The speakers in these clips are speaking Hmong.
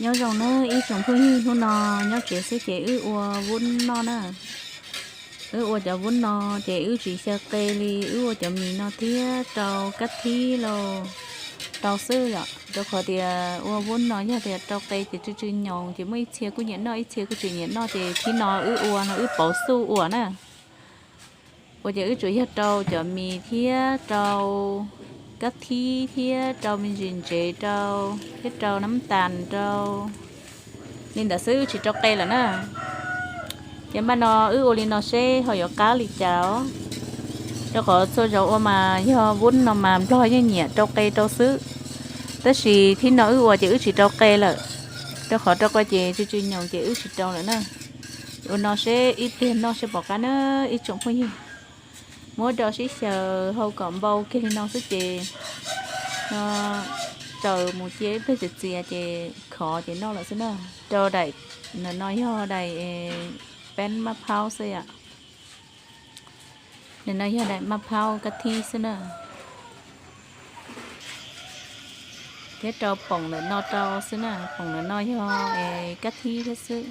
Nyob zoo na ib tsoom phooj ywg, hnub no nyob tsev xwb ces wb ua vub noj na. Wb ua cov vub no ces wb tsis xyaw qe li, wb ua cov mis no thiab rau kab thib los rau xwb yom. Rau qhov tias ua vub no yog tias rau qe ces tsw tsw nyoos, ces muaj ib txhia kuj nyiam noj, ib txhia kuj tsis nyiam noj, ces thib no wb ua no wb pauv xuj ua na. Ua ces wb tsuas yog rau cov mis thiab rau kab thib thiab rau me ntsis ntsev rau thiab rau nab tas rau li ntawd xwb, wb tsis rau qe lawm na. Ces npaj no wb ua li no seb ho yuav qab li cas os. Rau qhov txhua zaus ua mas yog vub no mas nplog yeej nyiam rau qe rau xwb, tab sis thib no wb ua ces wb tsis rau qe lawm. Rau qhov rau qe ces tsw tsw nyoos ces wb tsis rau lawm na. Ua no seb ib pliag noj seb puas qab na ib tsoom phooj ywg. Muab rau sib xyaw hau kom npau kiag li no xwb ces no tsaws mus cia ib pliag txias txias ces khov ces noj lawm xwb na. Rau daim, ntawm no yog daim peeb maj phaub xwb yom. Ntawm no yog daim maj phaub kab thib xwb na. Thiab rau poom ntawm no rau xwb na, poom ntawm no yog kab thib thiab xwb.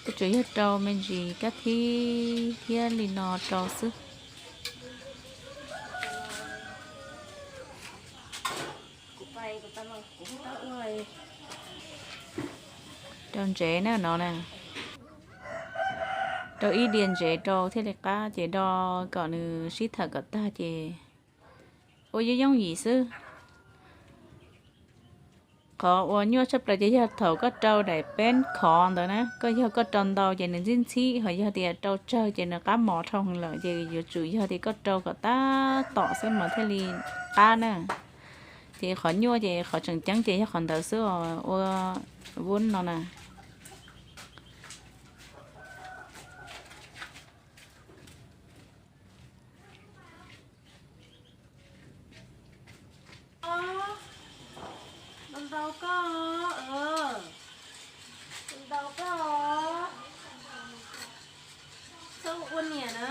Wb tsuas yog rau me ntsis kab thib thiab li no rau xwb. Rau ntsev na no na. Rau ib diav ntsev rau thiaj li qab ces do kom nws sib thawm kom tag ces ua yooj yooj yim xwb. Qhov uas nyuaj tshaj plaws ces yog thaum koj rau daim peeb khov ntawd na, koj yog koj rau ntau ces nws ntxhib ntxhib, ho yog tias rau tsawg ces nws qab mos dhau lawm, ces yuav tsum yog tias koj rau kom tab tom xwb mas thiaj li qab na. Ces qhov nyuaj ces qhov tseem ceeb ces yog qhov ntawd xwb os, ua vub no na. Ntau koj, ntau koj, txhob ua niam na.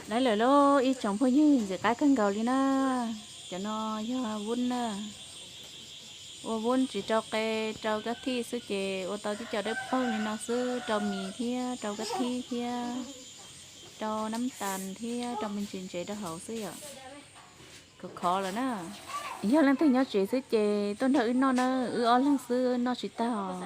Lawv lawm lauj, ib tsoom phooj ywg, ntxim qab kawg nkaus li na. Cov no yog vub na. Ua vub tsis rau qe, rau kab thib xwb ces ua tau tib co dawb paug li no xwb, rau mis thiab rau kab thib thiab rau nab tas thiab rau me ntsis ntsev rau hauv xwb yom. Khov khov lawm na. Yog leej twg nyob tsev xwb ces tuaj nrog wb noj na, wb ob leeg xwb noj tsis tag os.